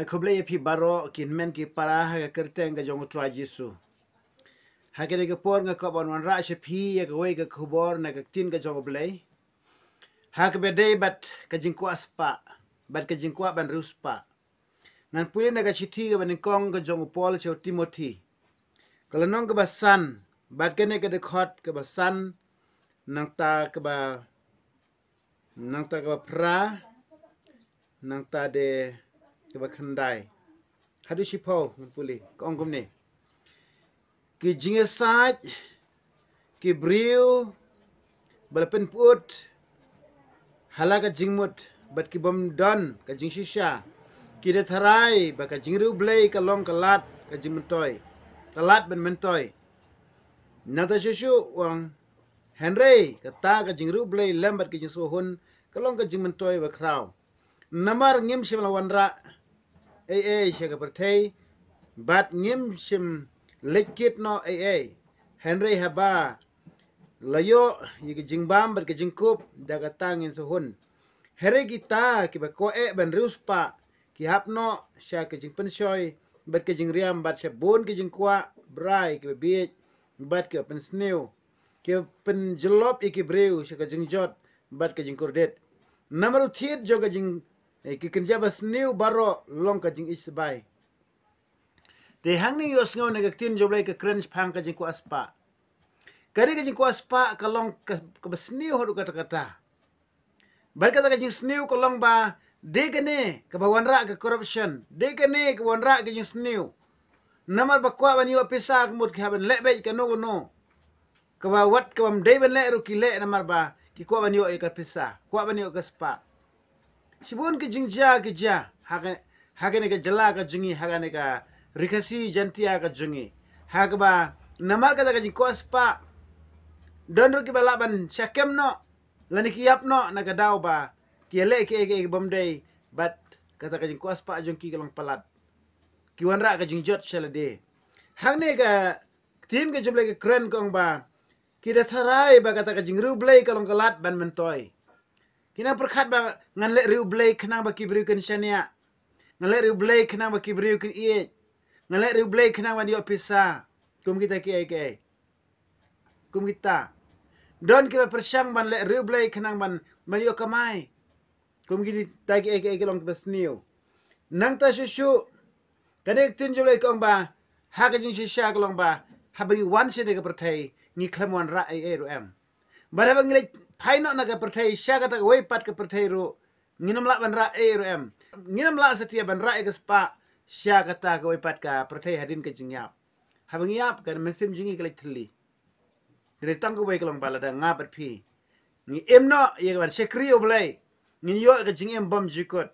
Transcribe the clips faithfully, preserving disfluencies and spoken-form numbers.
Khublei ïa phi baroh ki hynmen ki para ha ka kyrteng ka jong U Trai Jisu. Ha kane ka por nga kwah ban wanrah sha phi ïa kawei ka khubor na ka ktien ka jong U Blei. Ha kaba dei bad ka jingkwah spah, bad ka jingkwah ban riewspah. Ngan pule na ka shithi kaba nyngkong ka jong u Paul sha u Timothi. Ka lynnong kaba san, bad kane ka dkhot kaba san, nangta kaba, nangta kaba phra, nangta de kaba khyndai. Haduh shiphew ngan pule, ka ong kumne. Ki jingïasaid, ki briew ba la pynput ha la ka jingmut, bad ki bym don ka jingshisha, ki da tharai ba ka jingriewblei ka long ka lad ka jingmyntoi, ka lad ban myntoi. Nangta shuh shuh u ong, hynrei kata ka jingriewblei lem bad ka jingsngewhun ka long ka jingmyntoi bakhraw. Namar ngim shym la wanrah ei ei sha ka pyrthei, bad ngim shym leit kit noh ei ei. Hynrei haba la ïoh ïa ka jingbam bad ka jingkup da kata ngin sngewhun. Hynrei kita kiba kwah eh ban riewspah, ki hap noh sha ka jingpynshoi bad ka jingriam, bad sha bun ka jingkwah brai kiba bieit bad kiba pynsniew, kiba pynjlop ïa ki briew sha ka jingjot bad ka jingkordit. Namar u thied jong ka jing, eh, ki kynja basniew baroh long ka jingisbai. Te hangne ïohsngew na ka ktien jong U Blei ka kren shaphang ka jingkwah spah. Ka dei ka jingkwah spah ka long ka, kaba sniew haduh katta katta. Bad kata ka jingsniew ka long ba dei kane kaba wanrah ka corruption, dei kane kaba wanrah ka jingsniew. Namar ba kwah ban ïoh pisa ka mut ki hap ban leh beit kano kano. Kaba wat kaba ym dei ban leh ruh ki leh namar ba ki kwah ban ïoh ïa ka pisa, kwah ban ïoh ka spah. Shibun ki jingjia ki jia ha ka, ha kane ka jylla ka jong ngi, ha kane ka Ri Khasi Jaiñtia ka jong ngi. Ha kaba namar kata ka jingkwah spah, don ruh kiba lah ban shah kem noh, lane ki ïap noh na ka daw ba ki ïaleh kiei kiei ki bym dei, bad kata ka jingkwah spah jong ki ka long palat. Ki wanrah ka jingjot sha lade. Hangne ka ktien ka jong U Blei ka kren ka ong ba ki da tharai ba kata ka jingriewblei ka long ka lad ban myntoi. Ki nang pyrkhat ba ngan leh riewblei khnang ba ki briew kin shaniah. Ngan leh riewblei khnang ba ki briew kin ïeit. Ngan leh riewblei khnang ban ïoh pisa. Kum kita kiei kiei. Kum kita. Don kiba pyrshang ban leh riewblei khnang ban, ban ïoh kamai. Kum kita kiei kiei ki long kiba sniew. Nangta shuh shuh, ka dei ka ktien jong U Blei ka ong ba ha ka jingshisha ka long ba haba ngi wan sha kane ka pyrthei ngi khlem wanrah ei ei ruh em. Bad haba ngi leit phai noh na ka pyrthei sha kata kawei pat ka pyrthei ruh, ngin ym lah ban rah ei ei ruh em. Ngin ym lah satia ban rah ïa ka spah sha kata kawei pat ka pyrthei hadien ka jingïap. Haba ngi ïap, ka mynsiem jong ngi ka leit thylli. Hynrei tang kawei ka long ba lada nga bad phi ngi im noh ïa ka ban shakri U Blei, ngin ïoh ïa ka jingim bymjukut.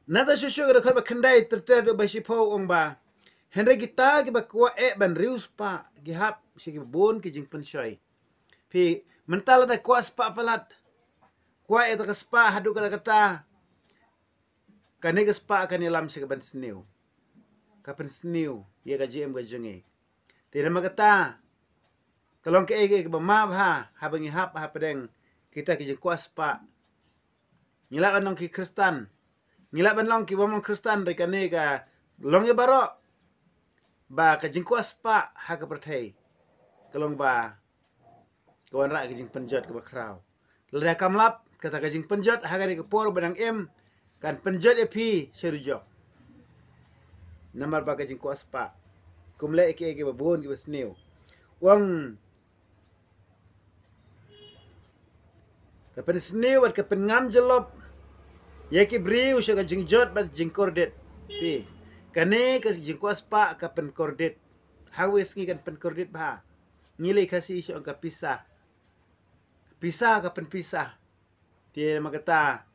Nangta shuh shuh ka dkhot ba khyndai ter ter haduh ba shiphew ong ba, hynrei kita kiba kwah eh ban riewspah ki hap sha kiba bun ki jingpynshoi. Phi, mynta lada kwah spah palat, kwah eh ta ka spah haduh katta katta, kane ka spah kan ïalam sha ka ban sniew, ka pynsniew ïa ka jingim ka jong ngi. Te namar kata ka long kaei kaei kaba ma bha haba ngi hap hapdeng kita ki jingkwah spah. Ngi lah ban long ki Khristan, ngi lah ban long ki bym long Khristan, hynrei kane ka long ïa baroh ba ka jingkwah spah ha ka pyrthei ka long ba ka wanrah ka jingpynjot kaba khraw. Lada kam lap, kata ka jingpynjot ha kane ka por ba dang im kan pynjot ïa phi sha dujok. Namar ba ka jingkwah spah, kum leh kiei kiei kiba bun kiba sniew. U ong ka pynsniew bad ka pynngam jyllop ïa ki briew sha ka jingjot bad jingkordit. Phi, kane ka jingkwah spah ka pynkordit. Ha kawei ka sngi kan pynkordit bha. Ngi lei Khasi shu ong ka pisa. Pisa ka pynpisa. Te namar kata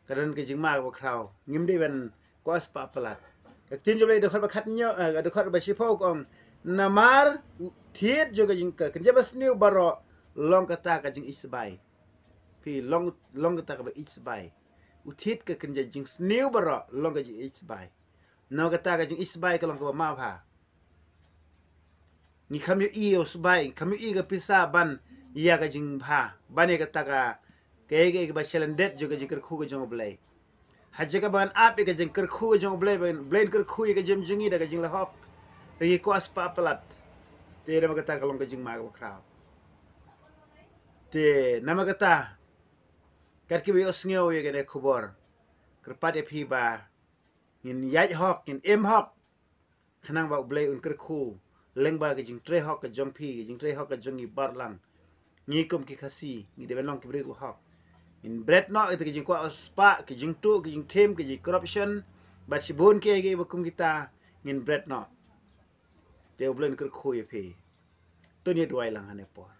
ka don ka jingma kaba khraw. Ngim dei ban kwah spah palat. Ka ktien jong U Blei dkhot ba khathynñiew, eh, dkhot ba shiphew ka ong, namar u thied jong ka jing, ka kynja basniew baroh long kata ka jingisbai. Phi, long, long kata kaba isbai. U thied ka kynja jingsniew baroh long ka jingisbai. Namar kata ka jingisbai ka long kaba ma bha. Ngi kham ïohi ïa u sbai, ngi kham ïohi ka pisa ban ïa ka jingbha, ban ïa kata ka, kaei kaei kaba shalyndet jong ka jingkyrkhu ka jong U Blei. Ha jaka ba ngan ap ïa ka jingkyrkhu ka jong U Blei, ba U Blei un kyrkhu ïa ka jingim jong ngi da ka jingleh hok. Te ngi kwah spah palat. Te namar kata ka long ka jingma kaba khraw. Te namar kata, kat kiba ïohsngew ïa kane ka khubor, kyrpad ïa phi ba ngin ïaid hok, ngin im hok, khnang ba U Blei un kyrkhu lyngba ka jingtrei hok ka jong phi, ka jingtrei hok ka jong ngi baroh lang. Ngi kum ki Khasi ngi dei ban long ki briew ba hok. Ngin bret noh ïa ka jingkwah spah, ka jingtuh, ka jingthim, ka jingcorruption, bad shibun kiei kiei ba kum kita, ngin bret noh. Te U Blei un kyrkhu ïa phi. To ngin duwai lang ha kane ka por.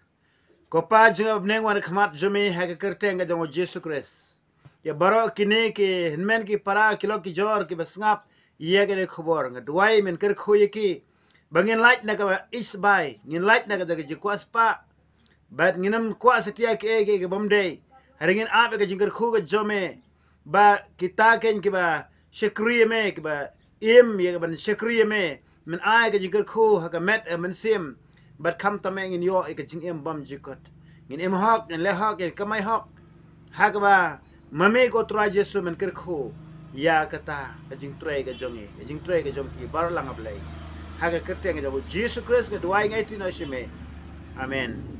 Ko Pa jong ngi ba ha bneng, wan ha khmat jong me ha ka kyrteng ka jong U Jisu Khrist. Ïa baroh kine ki hynmen ki para, ki lok ki jor kiba sngap ïa kane ka khubor, nga duwai men kyrkhu ïa ki ba ngin lait na kaba ïeit, ba ngin lait na ka jingkwah spah, bad ngin ym kwah satia kiei kiei ki bym dei. Hynrei ngin ap ïa ka jingkyrkhu ka jong me, ba kita keiñ kiba shakri ïa me, kiba im ïa ka ban shakri ïa me, men ai ka jingkyrkhu ha ka met, ha ka mynsiem, bad khamtam eh ngin ïoh ïa ka jingim bymjukut. Ngin im hok, ngin leh hok, ngin kamai hok, ha kaba ma me ko Trai Jisu men kyrkhu ïa kata ka jingtrei ka jong ngi, ka jingtrei ka jong ki baroh lang, A Blei. Ha ka kyrteng ka jong U Jisu Khrist nga duwai, nga aiti noh sha me. Amen.